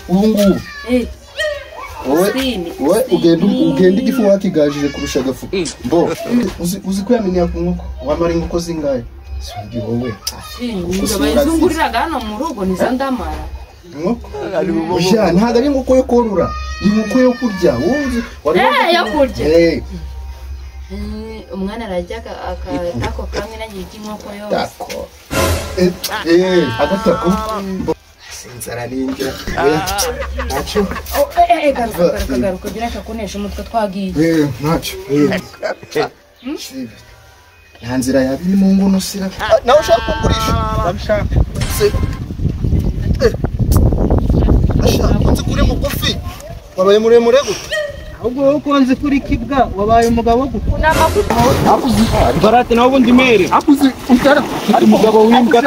Ubu ngubu wowe ugenda igifu wakigajije kurusha agafu. Mbo uzi ko yamenya ku nkoko wamara inkoko zingahe? Si wowe bayizunguriraga hano mu rugo nizo ndamara. Inkoko ntabwo ari inkoko yo korora, inkoko yo kurya. Yo kurya. Umwana ararya akatako kamwe nagiye inkoko yose. Agatako. Inzara ninjya. Ntacyo. Garuka garuka gira kunesha umutwe twagiye. Ntacyo. Nta nzira yabiri mu ngono sira. Nawe ushaka kugurisha? Ndabishaka. Ashaka nzi kuri mugufi. Wabaye muremure gute? Ahubwo wowe uko nzi kuri kibwa wabaye umugabo gute? Akuzi barate nawe ubundi mere. Akuzi utara ari umugabo w'imbwa.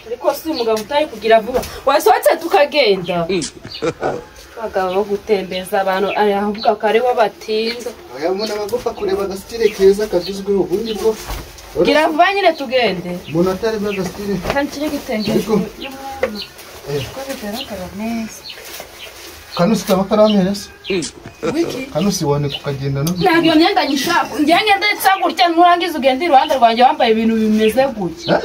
Ariko si umugabo utari kugira vuba. Wasohotse tukagenda. Abagabo bo gutembeza abantu ahubwo akaribo batinze. Oya umuntu abagufa kureba agasitire keza kagizweho ubundi bwo. Gira vuba nyine tugende. Umuntu atari agasitire. Kandi kiri gitenge y'umwana. Ko bigaragara neza. Kano si kaba karampereza. Wiki. Kano si wane kukagenda no. Ntabwo iyo myenda nyishaka. Njye ngende nsa gutya nurangiza ugende iruhande rwanjye wambaye ibintu bimeze gutya.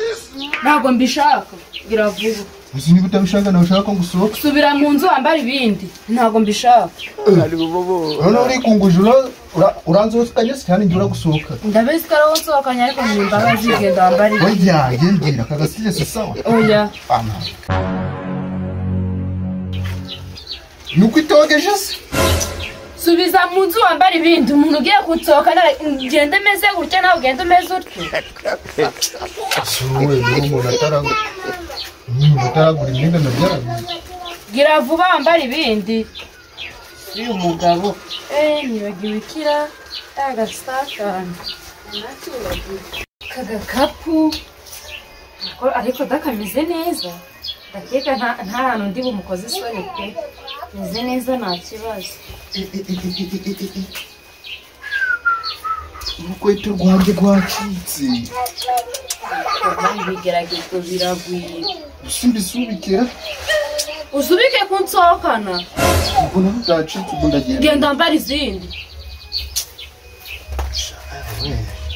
Ntabwo mbishaka. Gira vuba. Uzi niba utabishaka nawe ushaka ko ngusohoka. Subira mu nzu wambara ibindi. Ntabwo mbishaka. None urikunguje uranzohokanye se cyane njye uragusohoka. Ndabizi ko ari wowe unsohokanye ariko ni imbabazi genda wambara ibindi. Oya ngendera aka gasitire si sawa. Oya. Nuko itogeje se? Subiza mu nzu wambara ibindi. Umuntu ugiye kunsohokana ngende meze gutya nawe ugende umeze utyo. Wowe ni umuntu ataragura. Utaragura imyenda ndabyaraguye. Gira vuba wambara ibindi. Uyu mugabo nibagiwe ikira agasatani. Kagakapu ariko dakameze neza. Ndakeka nta hantu ndi bumukoze isoni pe. Meze neza nta kibazo. Urukweto rwanjye rwacitse. Ibigeragezo biragwira. Simbisubikira. Usubike kunsohokana. Ubwo rudacitse ubwo ndagenda. Genda mbara izindi.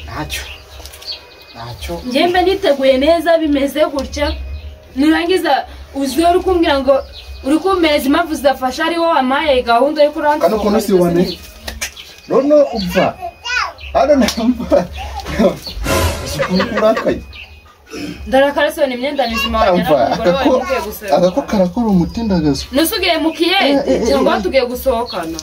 Ntacyo. Ntacyo. Njye mbe niteguye neza bimeze gutya. Nurangiza uzi uri kumbwira ngo uri kumeza impamvu zidafasha ari wowe wampaye gahunda yo kurangiza. Kano kono si wane. None upfa. Hano namba. Urakaye. Ndarakara se imyenda mizima wajyana n'umugore wawe mugiye gusohoka. Agako karakora umutindagazo. Nusugiye mu kiyede cyangwa tugiye gusohokana.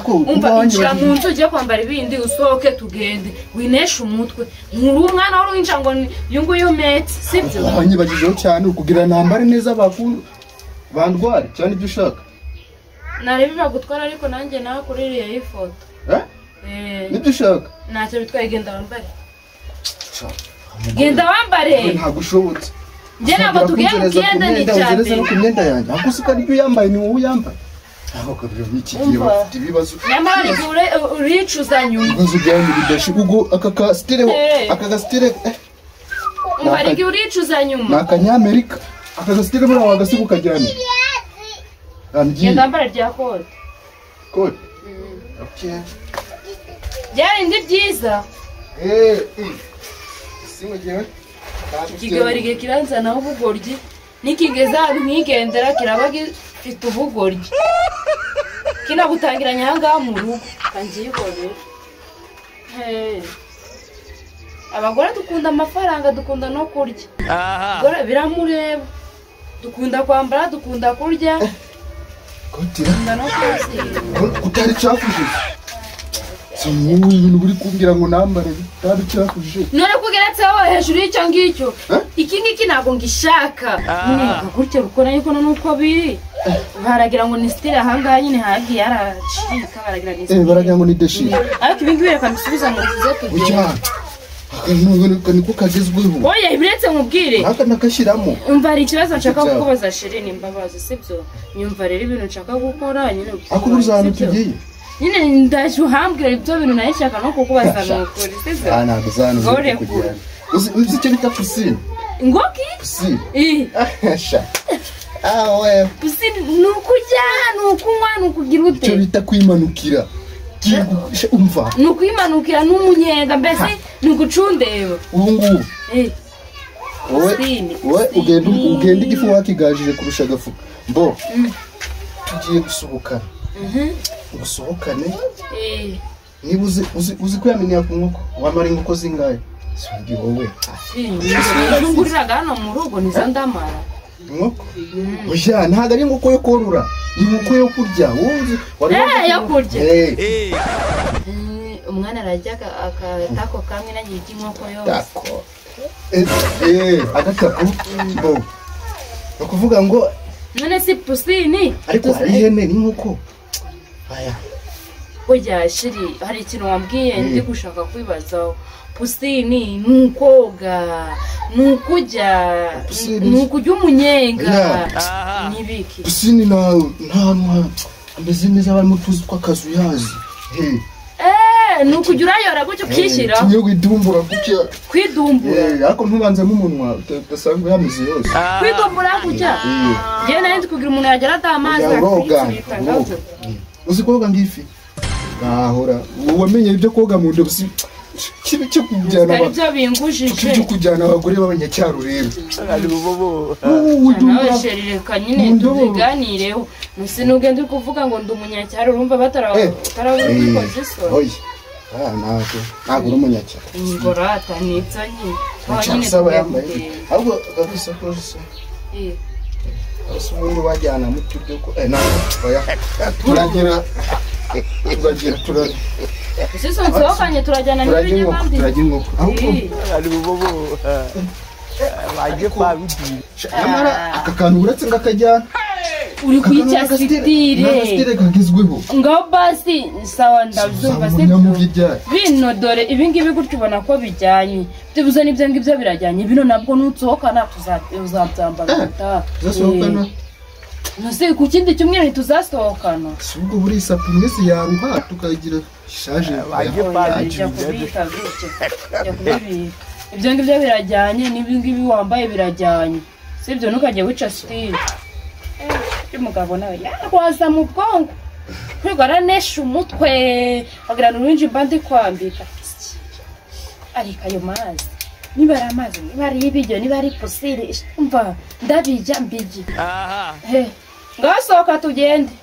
Umva injira mu nzu ugiye kwambara ibindi usohoke tugende wineshe umutwe. Nkuru umwana w'uruhinja ngo uyu nguyu umetse sibyo? Wanyibagijeho cyane ukugira nambare neza bakuru bandware cyane ibyo ushaka. Narebe bagutwara ariko nanjye nawe kuririye ifoto. Nibyo ushaka? Ntacyo bitwaye genda wambare. Genda wambare. Ntabwo ushobotse. Njye ntabwo tugiye mu kiyede ni icya mbere. No ku myenda yanjye. Ahubwo uzi ko aribyo uyambaye ni wowe uyambaye. Aho kabiri n'iki gihe bafite ibibazo. Nyamara uricuza nyuma. Ibibazo byanyu bidashira ubwo aka kasitire aka gasitire. Umva ariko uricuza nyuma. Ni akanyamerika. Aka gasitire buriya wagasiga ukajyana. Genda wambare rya kote. Kote? Okay. Byari byiza. Ikigabo rigiye kiranzanaho ubugoryi nikigeza ahantu nkigendera kiraba gifite ubugoryi kinagutangiranye aha ngaha mu rugo kangiyikorera. Abagore dukunda amafaranga dukunda no kurya. Abagore biramureba dukunda kwambara dukunda kurya dukunda no kwisiga. Utari cyafuje. Sinzi ibintu uri kumbwira ngo nambare bitari cyafuje. None kugeretseho hejuru y'icyo ngicyo. Iki ngiki ntabwo ngishaka. Neka gutya rukora yuko nuko biri. Baragira ngo ni style aha ngaha nyine hagiye yaracika baragira ni style. Baragira ngo ni deshi. Ariko ibi ngibi reka mbisubiza mu nzu tugende. Aka niko kagezweho. Oya ibiretse nkubwire. Aka nakashyiramo. Umva hari ikibazo nshaka kukubaza chérie ni imbabazi sibyo? Nyumva rero ibintu nshaka gukora nyine. Ako ubuze ahantu tugiye. Nyine ndaje uhambwira ibyo bintu naye nshaka no kukubaza nukuri sibyo? Ah, ntabwo uzanura kujyana. Uzi icyo bita pisine? Ngoki? Pisine. Sha. Ah we. Pisine ni ukurya, ni ukunywa, ni ukugira ute? Icyo bita kwimanukira. Umva. Ni ukwimanukira n'umunyenga mbese ni ugucundeba. Ubu ngubu. Wowe ugenda igifu wakigajije kurusha agafuka. Mbo. Tugiye gusohokana. Usohokane. Niba uzi ko yameniye ku nkoko wamara inkoko zingahe? Si wowe. Nguriraga hano mu rugo nizo ndamara. Inkoko? Oya, ntabwo ari inkoko yo korora, ni inkoko yo kurya. Wumva? Yo kurya. Umwana ararya akatako kamwe nagiye inkoko yose. Tako. Agatako. Bo. No kuvuga ngo none si pusini. Ariko hari ihene n'inkoko. Aya. Oya shiri, hari ikintu wambwiye ndi gushaka kwibazaho. Pusini ni ukoga, ni ukurya, ni ukurya umunyenga. Nibiki? Pusini nta ameze neza barimo tuzi tw'akazu yazi. Ni ukujya urayora gutyo ukishyira. Tugiye kwidumbura gutya. Kwidumbura. Ariko ntubanzemo umunwa utasanga yamize yose. Kwidumbura gutya. Njyewe nari nzi kugira umuntu yagera ata amazi akisubita ngaho. Uzi koga ngifi? Gahora. Wamenye ibyo koga mu ndobo si kibi cyo kujyana ibyo bingujije. Cyo kujyana abagore b'abanyacyaro rero. Nawe sheri reka nyine tubiganireho. Musi nugende uri kuvuga ngo ndi umunyacyaro urumva batarabikoze isoni. Oya. Ntabwo uri umunyacyaro. Ingorata ni ibyo nyine. Nyine yambaye. Ahubwo gabisa kose. Ese ubundi wajyana mu tubyo ko oya. Turagira Sisi nsohokanye turajyana n'ibindi. Turajya inkoko. Ahubwo nyamara aka kantu uretse ngakajyana. Uri kuyica sitire. Sitire kagezweho. Ngaho basi sawa ndabyumva sibyo. Bino dore ibi ngibi gutyo ubona ko bijyanye. Byibuze n'ibyo ngibyo birajyanye. Bino nabwo nutsohokana tuzabyambara gutaha. Tuzasohokana. Nose ku kindi cyumweru ntituzasohokana. Si ubwo buri sapu mwese yaruha tukagira shaje. Jya kubika gutyo. Jya kubibika. Ibyo ngibyo birajyanye n'ibi ngibi wambaye birajyanye. Sibyo ntukajye wica sitire. Umugabo nawe yarwaza mu bwonko. Kwiga aranesha umutwe agira n'uruhinja mba ndi kwambika. Ariko ayo mazi niba ari amazi niba ari ibiryo niba ari pusire umva ndabijya mbigi. Ngaho sohoka tugende.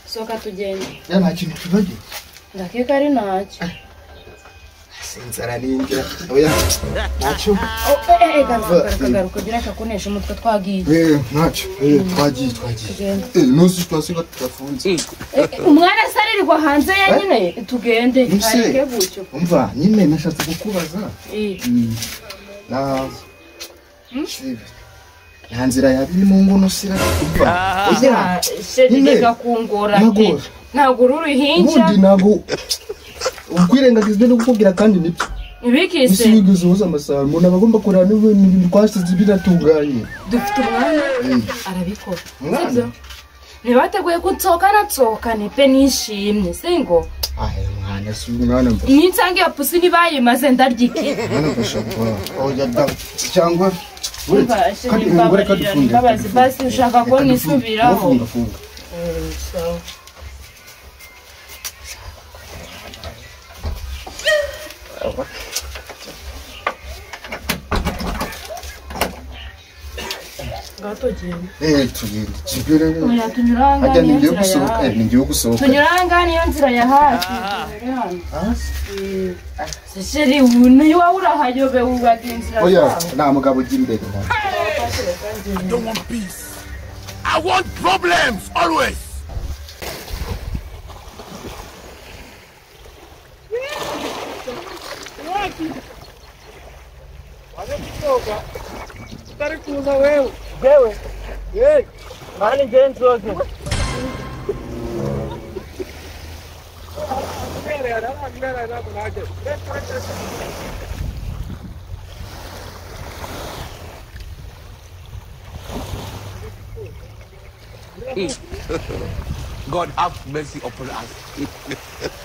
Sohoka tugende. Ya nta kintu kibagiwe. Ndakeka ari ntacyo. Inzara n'indya. Oya ntacyo. Garuka gira akakunesha umutwe twagiye. Ntacyo. Twagiye. Nuzi twasiga tudafunze. Umwana asarirwa hanze ya nyine tugende areke gutyo. Umva nyine nashatse kukubaza. Nta nzira yabiri mu ngono sira. Umva. Oya sheri reka kungora. Ntabwo uri uruhinja. Ubundi ntabwo ukwirengagiza no kukubwira kandi nibyo. Ibikise. Isi uza amasaha umuntu aba agomba kureba n'ibintu twasize biratunganye. Dufite umwana arabikora. Sibyo? Ntibateguye ko nsohokana nsohokane pe nishimye singo. Mwana si umwana mba. Ninsange iyo pusi nibayimaze ndarya iki? Mwana mfasha oya da cyangwa mbabazi basi ushaka ko nisubiraho. Funga. Sawa. Tugende. Tugende. Tunyuranga niyo nzira ya hafi. Sheri niba urahayobe wubaka inzira. Oya, nta mugabo ujya imbere. I don't want peace. I want problems always. God have mercy upon us.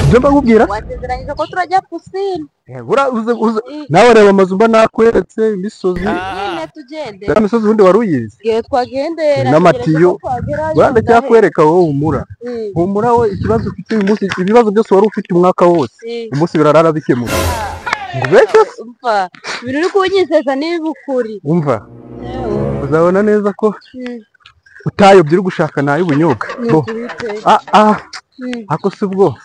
Ndakubwira wasezeranyije ko turajya pisine. Nawe reba amazu mba nakweretse imisozi nyine tugende. Imisozi ubundi wari uyizi twagendera n'amatiyo ndacyakwereka wowe humura humura we ikibazo ufite uyu munsi ibibazo byose wari ufite umwaka wose umunsi birarara bikemuka ngo ubeshye se umva ibintu uri kunyizeza niba ukuri umva uzabona neza ko utayobye uri gushaka nayo ubunyobwa ako si ubwo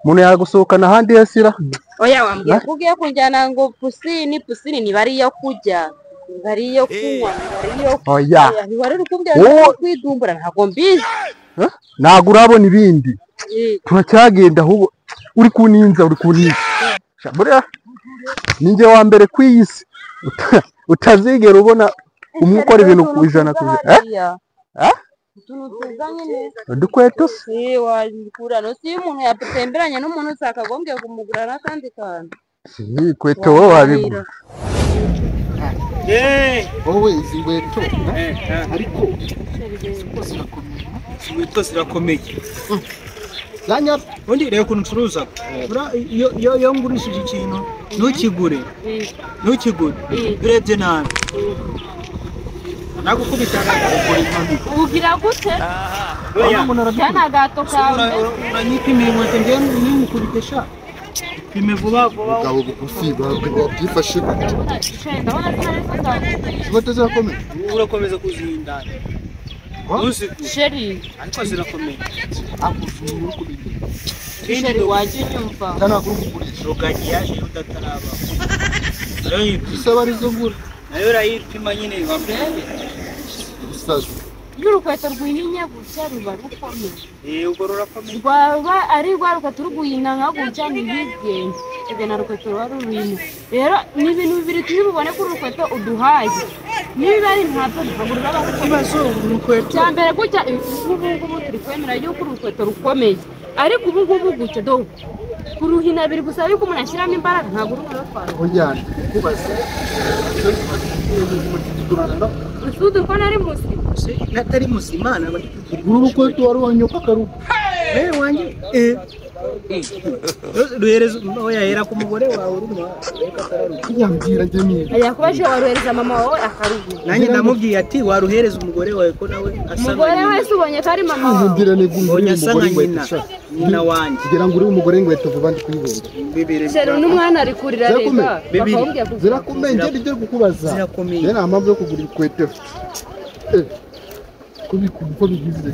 umuntu yagusohokana ahandi yasira oya wambwiye ko ugiye kunjyana ngo pisine pisine niba ari iyo kurya niba ari iyo kunywa niba ari iyo oya niba ari kumbwira ngo kwidumbura ntabwo mbizi ntabwo urabona ibindi turacyagenda ahubwo uri kuninza buriya ninjye wa mbere ku iyi si utazigera ubona umwe ukora ibintu ku ijana ku ijana utuntu tuzanye neza udukweto se wabikura no si umuntu yatemberanye n'umuntu usakagombye kumugura n'akandi kantu si ikweto wowe wabigura wowe izi nkweto ariko inkweto zirakomeye ubundi reba ukuntu ncuruza iyo ngurishije ikintu ntukigure urebye nabi nagukubita ugira gute cyane agato kawe uranyipimira inkweto njyewe ntimukubite sha pime vuba vuba ubugabo bugufi bwifashe gute inkweto zirakomeye urakomeza kuzihindana sheri ariko zirakomeye sheri wajya unyumva rugagi yaje udatarabaho isaba arizo ngura nayo urayipima nyine iyo urukweto rwihinnye gutya ruba rukomeye ubwo rurakomeye rwaba ari rwa rukweto ruguhina nka gutya ntibigende ibyo na rukweto ruba rurimo rero ni ibintu bibiri turi bubone ko urukweto uduhaye niba ari ntabwo ntabwo ruraba rukomeye cya mbere gutya ubu ngubu turi kwemera yuko urukweto rukomeye ariko ubu ngubu gutya do kuruhina biri gusaba yuko umuntu ashyiramo imbaraga ntabwo uruhu rutwara usudu ko nari muzima natari muzima ntabwo ndi kugira uru rukweto wari wanyuka akarugo wanjye ruhereza oya ku mugore wawe urimo yambwira njye niba yakubaje waruhereza mama wawe akarugura nanjye ndamubwiye ati waruhereza umugore wawe ko nawe asa umugore wese ubonye ko ari mama wawe ngira ubonye asa nka nyina nyina wanjye kugira ngo uri umugore inkweto vuba ndi kuyibona bibiri sheri n'umwana ari kurira reka bibiri zirakomeye njye nibyo kukubaza zirakomeye njye nta mpamvu yo kugura inkweto uko bigize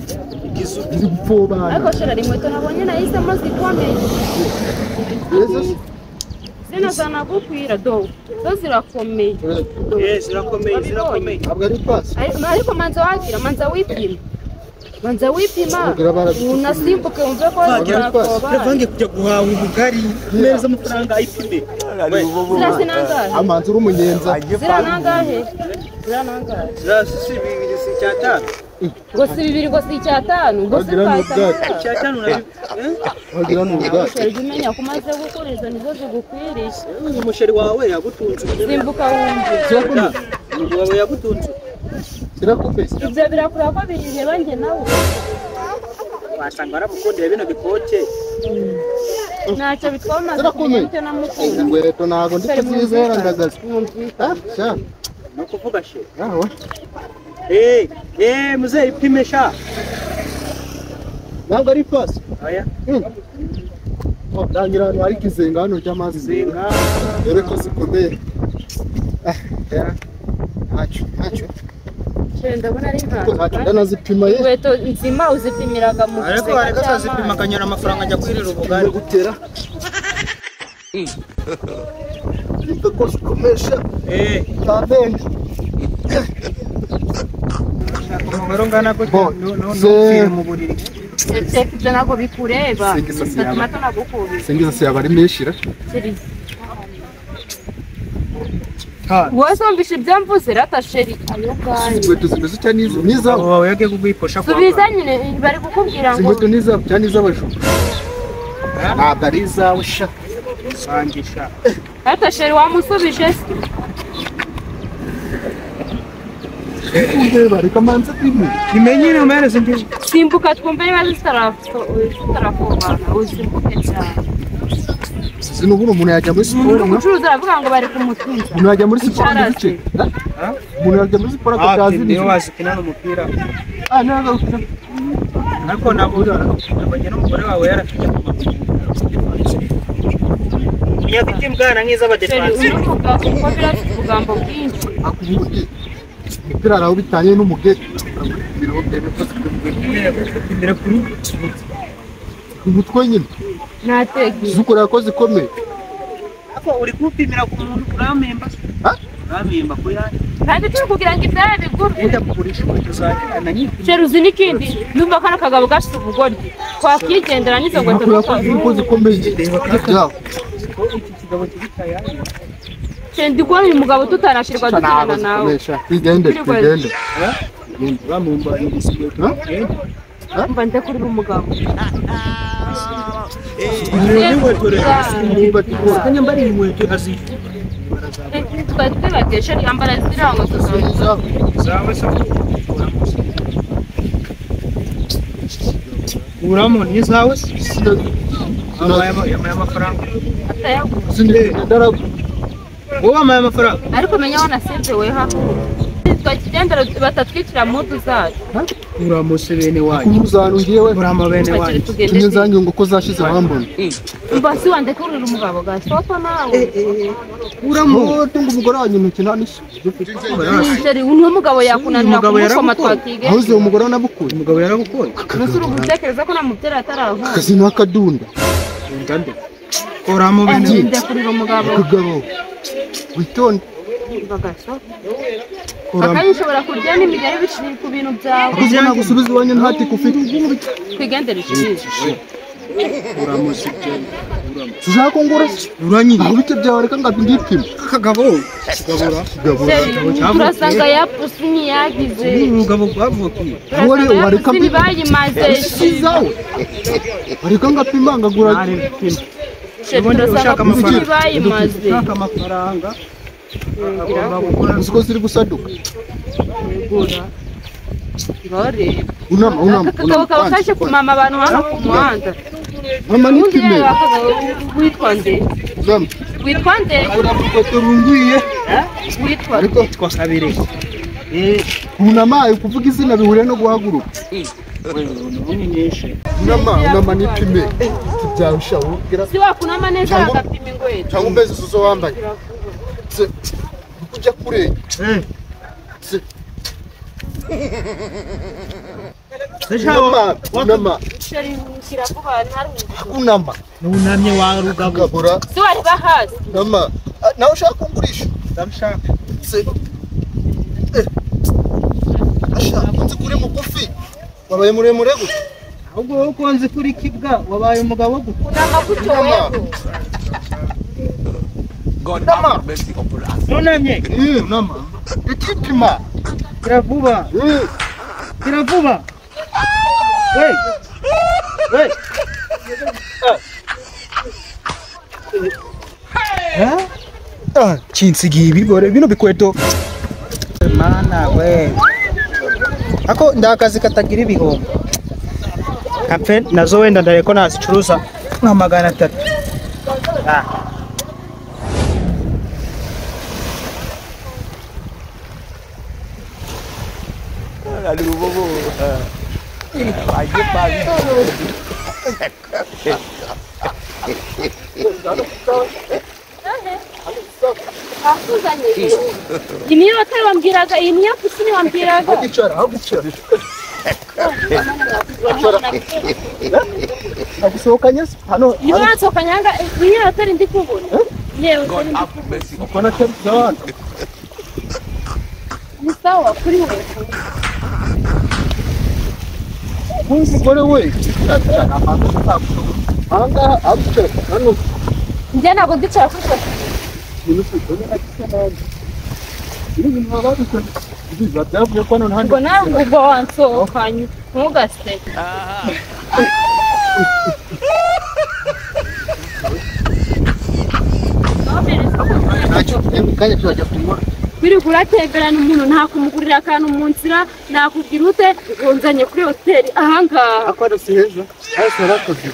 biri gupfobana ariko sheri hari inkweto nabonye nahisemo zikomeye zino zanagukwira do zo zirakomeye zirakomeye zirakomeye ntabwo ari pasi ariko manza wagira manza wipima manza wipima unasimbuke wumve ko ziravange kujya guhaha ubugari meza amafaranga ayipime zira sinangahe amanza uri umunyenza zira nangahe zira nangahe zira si bibiri si icyatanu ngo si bibiri ngo si icyatanu ngo si icyatanu wagira ni ubwatsi jya umenya ko umaze gukura izo nizo zigukwiriye umusheri wawe yagutunze simbuka wumve umugabo wawe yagutunze zirakomeye ibyo birakureba ko bireba njye nawe wasanga waramukundira bino bikote ntacyo bitwamaze kumenya icyo namukunda inkweto ntabwo ndi kuzizera ndagaze ni ukuvuga she muzehe ipime sha ntabwo ari pasi oya ndangira ahantu hari ikizenga hano cy'amazi zenga dore ko zikomeye ntacyo ntacyo ndabona ari ntacyo ndanazipima ye inkweto nzima uzipimiraga mu ariko wareka akazipima akanyura amafaranga ajya kwirira ubugari gutera nimba ko zikomesha ntabende umugore ungana gutya ntupfire mu buriri Teka ibyo ntabwo bikureba. Bituma tunagukubita. Sengiza yaba ari menshi ra. Wowe wumvishe ibyo mvuze rata sheri ayo ngayo. Inkweto zimeze cyane nizo nizawe. Wawe yagiye kugwiposha kwa. Subiza nyine bari kukubwira ngo. Inkweto nizawe cyane iz'abajura. Ntabwo ari izawe sha. Sangisha. Rata sheri wamusubije se. Ndeba reka manze kwimwe. Nimenyine umereze ndi. Simbuka twumve niba zitarafobana usimbuke cyane. Sinubura umuntu yajya muri siporo nka. Umucuruzi aravuga ngo bari kumutunza. Umuntu yajya muri siporo n'igice. Umuntu yajya muri siporo akatazi niyo wazikina n'umupira. Ah ntabwo ukina. Ariko nabura abanye n'umugore wawe yarafite ku maguru. Nyafite imbwana nk'iza abadefansi. Ubugambo bwinshi. Akubundi. Imipira araho bitanye n'umugeri. Imbere kuri umutwe nyine. Natege. Zukora yakoze ikomeye. Ako uri kupimira ku muntu uramemba. Ha? Uramemba ko yani. Kandi turi kugira ngo ibyaye bigurwe. Enda kugurisha inkweto zanjye na nyine. Sheruzi n'ikindi numva kana kagabo gafite ubugoryi. Twakigendera n'izo nkweto yakoze ikomeye. Iki kigabo kibitayari. Ndi kubona uyu mugabo tutarashirwa dukinana nawe. Twigende twigende. Uramumba inkweto. Mba ndekurira umugabo. Twari twibagiwe yambara ziriya nkweto zawe. Uramo ni zawe yamaye amafaranga. Wowe wamaye amafaranga. Ariko menya wanasinze weha. Twakigendera batatwicira mudu zacu. Uramuse bene wanyu. Uzanungiye we. Urama bene wanyu. Tumye zanyu ngo ko zashize wambona. Mbasi wande kurira umugabo gasopa nawe. Uramo tunga umugore wanyu ntoki nta nishyi. Sheri uno mugabo yakunanira kumukoma twakige. Aho umugore wanabukuye. Umugabo yarabukuye. Nusuru gutekereza ko namutera atarava. Kazi nakadunda. Ndande. Uramo bene wanyu. Kurira umugabo. Kugabo. Witonde. Akayi ushobora kurya n'imigari biciye ku bintu byawe. Kuko nagusubiza iwanyu ntati kufite. Twigendere ishishi. Uramuse Ushaka ko ngura? Uranyine. Aho bite byawe reka ngapi ndipima. Kagabo. Kigabura. Turasanga ya pusini yagize. Umugabo gwavukiye. Wari wareka bayimaze. Sizawe. Ariko ngapima ngagura. Ushaka amafaranga. Bayimaze. Ushaka amafaranga. Uziko ziri gusaduka. Unama unama. Akagabo kaba kaje kumama abantu hano ku muhanda. Mama nipime. Witwa nde? Witwa nde? Uramukotorunguye. Witwa ariko twa kabiri. Unama kuvuga izina bihuriye no guhaguruka. Unama unama nipime. Tubyarusha ubwira. Si wakunama neza agapima ingweto. Cyangwa umbeze uzo wambaye. Kujya kure. Unama. Unama. Nunamye wa rugabura. Si wari bahazi. Unama. Nawe ushaka kungurisha? Ndabishaka. Asha, nzi kuri mugufi. Wabaye muremure gute? Ahubwo wowe uko nzi kuri kibwa wabaye umugabo gute? Unama gutyo wewe. God have mercy upon us. Nunamye. Unama. Ikipima. Kiravuba. Kiravuba. Hey. Hey. Ah, kinsigiye ibigore bino bikweto. Mana we. Ako ndakazi katagira ibihombo. Kapfe nazo wenda ndareko nazicuruza nka 300. Ah. Iyi niyo hoteli wambwiraga, iyi niyo pisine wambwiraga. Nagusohokanye se hano? Niba wansohokanye aha ngaha, iyi niyo hoteli ndi kubona. Yewe hoteli ndi kubona. Ni sawa kuri wewe. Umugore we ahangaha abicara hano. Njye ntabwo ndicara kuri sofa. Ngo nawe ubwo wansohokanye ntugaseke. Biri kuratemberana umuntu ntakumugurira akantu mu nzira, nakubwira ute ngo nzanye kuri hoteli ahangaha. Ako hano si heza, hano harakoze.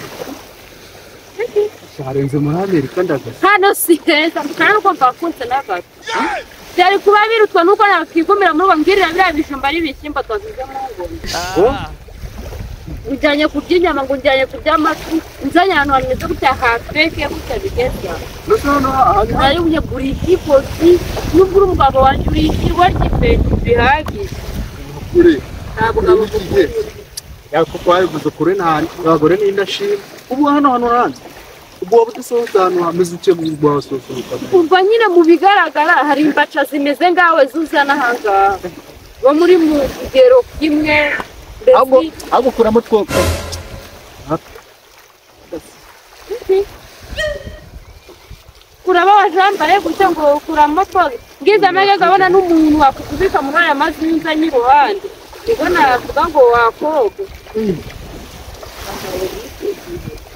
Harenze muri Amerika ndagasa. Hano si heza, kandi uko mbakunze na gato. Byari kuba birutwa nuko nakwigumira muri uwo mbwirira biriya bijumba ari ibishyimbo twaguze mu ngo. Ujyanye kurya inyama ngo ujyanye kurya amafi, nzanye ahantu hameze gutya hafeke gutya bigezweho. Nari ugiye kugura ikikosi, nubwo uri umugabo wanjye uri ikirwa ry'ifeke bihagije. Ntabwo ngabo Yakuko wabivuze ukuri nta abagore ni indashima. Ubu hano hano hanze. Ubwo waba udasohotse ahantu hameze uke mu wasohoka. Umva nyine mu bigaragara hari imbaca zimeze ngawe zuzana ahangaha. Bo muri mu kigero kimwe ahubwo ahubwo kuramo two. Kuraba wajambare gutya ngo kuramo two. Ngize amage gabona n'umuntu wakukubika muri aya mazi nzanye iruhande. Nibwo navuga ngo wakoga.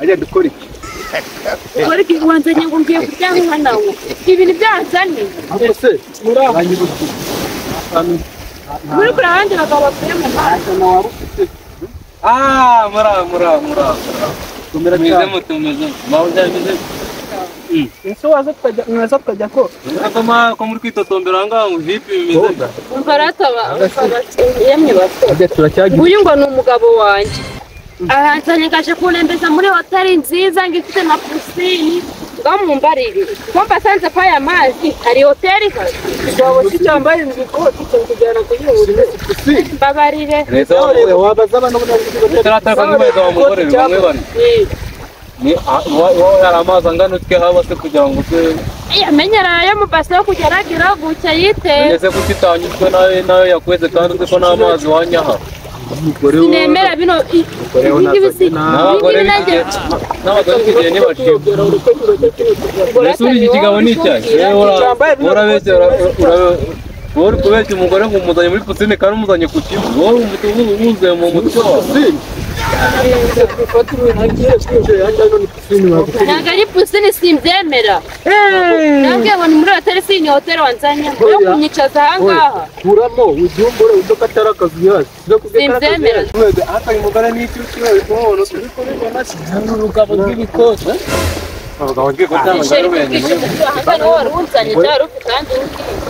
Ajya dukora iki? Ukora iki wanzanye ngo ngiye kurya nka nawe. Ibintu byanzanye. Ahubwo se uranyibutse. Muri kuri abandi bagabo batuye mu mazi. Ah, mura. Tumeze mute mumeze. Mawuja meze. Ese waza tukajya mwaza tukajya ko. Akoma ko muri kwitotombera ngaho ngo vipi bimeze. Umva rataba yemwe bato. Uyu ngo ni umugabo wanjye. Ahanzanye ngaje kunembeza muri hoteli nziza ngifite na piscine ngamumbarire. Ko mbasanze kwa aya mazi hari hoteli ihari. Igabo cyambaye ibikoti cyo kujyana kuyihurira piscine. Mbabarire. Wabaza abantu Tarataka nk'ibaza wa mugore bamwe bane. Ni wowe hari amazi angana utwe haba se kugira ngo ute yamenyera ayo mu base yo kugeragira gucya yite. Ese kutitanyuzwe nawe nawe yakweze kandi uzi ko n'amazi wanyaha. Sinemera bino ibisi n'abagore b'ikigihe ntibacibwa. Mbese uri iki kigabo ni icyayi? Urabeshya uri kubeshya umugore ngo umuzanye muri pisine kandi umuzanye ku kivu. Wowe wuzuye mu mutwe wawe. Ntabwo ari pisine simbyemera. Nabwiye ngo ni muri hoteli si ni hoteli wanzanye yo kunyicaza ahangaha. Kuramo ujumbure udoka atari akazu yacu. Simbyemera. Hata uyu mugore ni iki ukibaye kumubona turi kubibona ni urugabo rw'ibikoti. Abagabo rw'ibikoti ntabwo ari wenyine.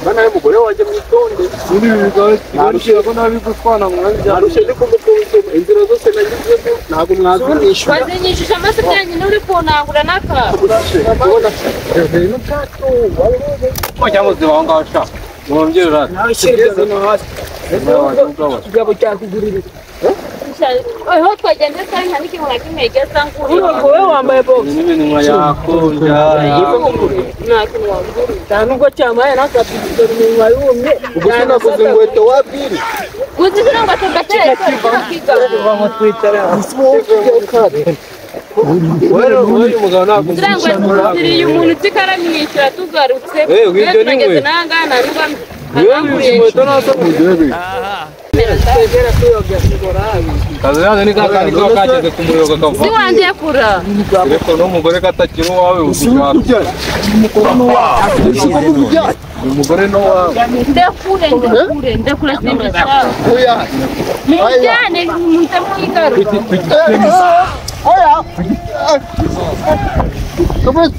Bana y'umugore wanjye mwitonde. Muri ibi bigabo ko nabi gutwana mwabijyana. Narushye ndi kumukunsoma inzira zose nagizemo ntabwo mwazinyishyura. Wazinyishije amaso byanyu uri kunangura n'aka. Ko cyamuze waho ngaho sha. Umubyeyi urata. Nawe shyira no hasi. Igabo cyakugurira. Aho twagenda kandi nta n'ikintu na kimwe yigeze angurira. Wowe wambaye box. N'iminwa yakonja. Nta kintu wangurira. Nta nubwo cyamaye n'akabido iminwa yumye. Ubwo sinaguze inkweto wabwiri. Guzi zino ngweto mbatereye Ngo twicara. Wowe umugabo ntabwo Ziriya ngweto ziriye umuntu utikaramwishyura tugarutse. Ibyo ni Tugeze n'ahangaha nta nubwo Wewe inkweto nazo kazi ni kakandi kaba kageze ku muriro kakava. Si wanjye kura. Ariko n'umugore katakiri uwawe ugushaka. Umugore n'uwawe. Ndekure ndekure ndekure simbishaka. Oya. Mujyane muhite mwigarura. Oya.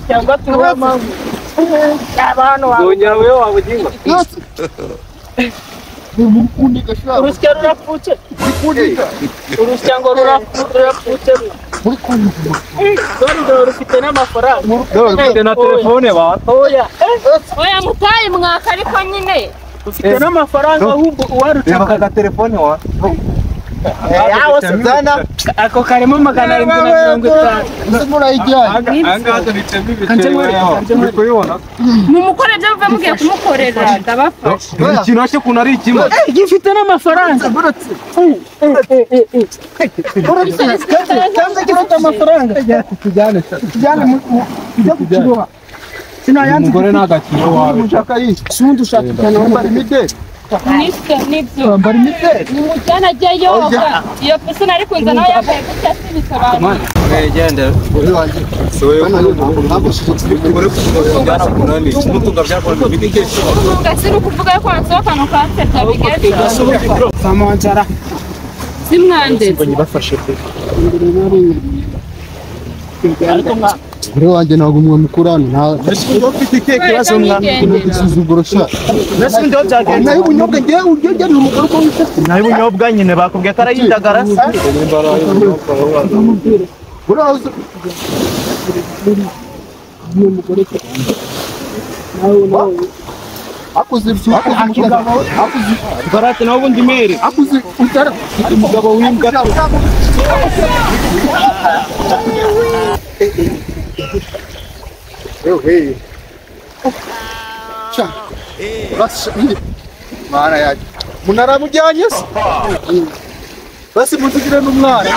Cyangwa tuba abantu Gonya wewe wabugingo. Urusya rurapfutse. Urusya ngo rurapfutse. Dore rufite n'amafaranga. Rufite na telefone ba. Oya. Oya mutaye mwaka ariko nyine. Ufite n'amafaranga ahubwo uwaruca aka telefone wa. Yawe sazana ako karimo 750. Murayijyanye. Ahangaha tubitsemo ibiceri uri kubibona. Mumukore ibyo muva mugiye kumukorera ndabafasha. Ikintu cyo kuntu ari ikima. Gifite n'amafaranga. Kanze gifite amafaranga. Tujyane Tujyane tujye kukiboha. Sinayanze. Umugore nagakino wawe. Ushaka iyi. Sundi ushaka cyane Wambara imideli. Nibyo nibyo. Wambara imideli. Nimujyane ajye yoga. Iyo pisine ari kuza nawe yambaye gutya sibisobanura. Genda. Umugore wanjye. Kumutunga byakunaniye. Umutunga si ukuvuga ko wansohokana ukansetsa bigeze. Samonzara. Simwandetse. Umugore wanjye ntabwo mwamukurana nta Ufite ikihe kibazo mwana? isuzuguro sha. Mbese undi byagenze? Nayo ubunyobwa ngewe uryo ni umugore uko wifite. Nayo ubunyobwa nyine bakubwiye ko arayindagara se. Uraza akuze umugabo akuze Barate nawe ubundi mere. akuze utara Umugabo w'imbwa. Ewe sha urasha mana yaje munaramujyanye se basi muzigire n'umwana.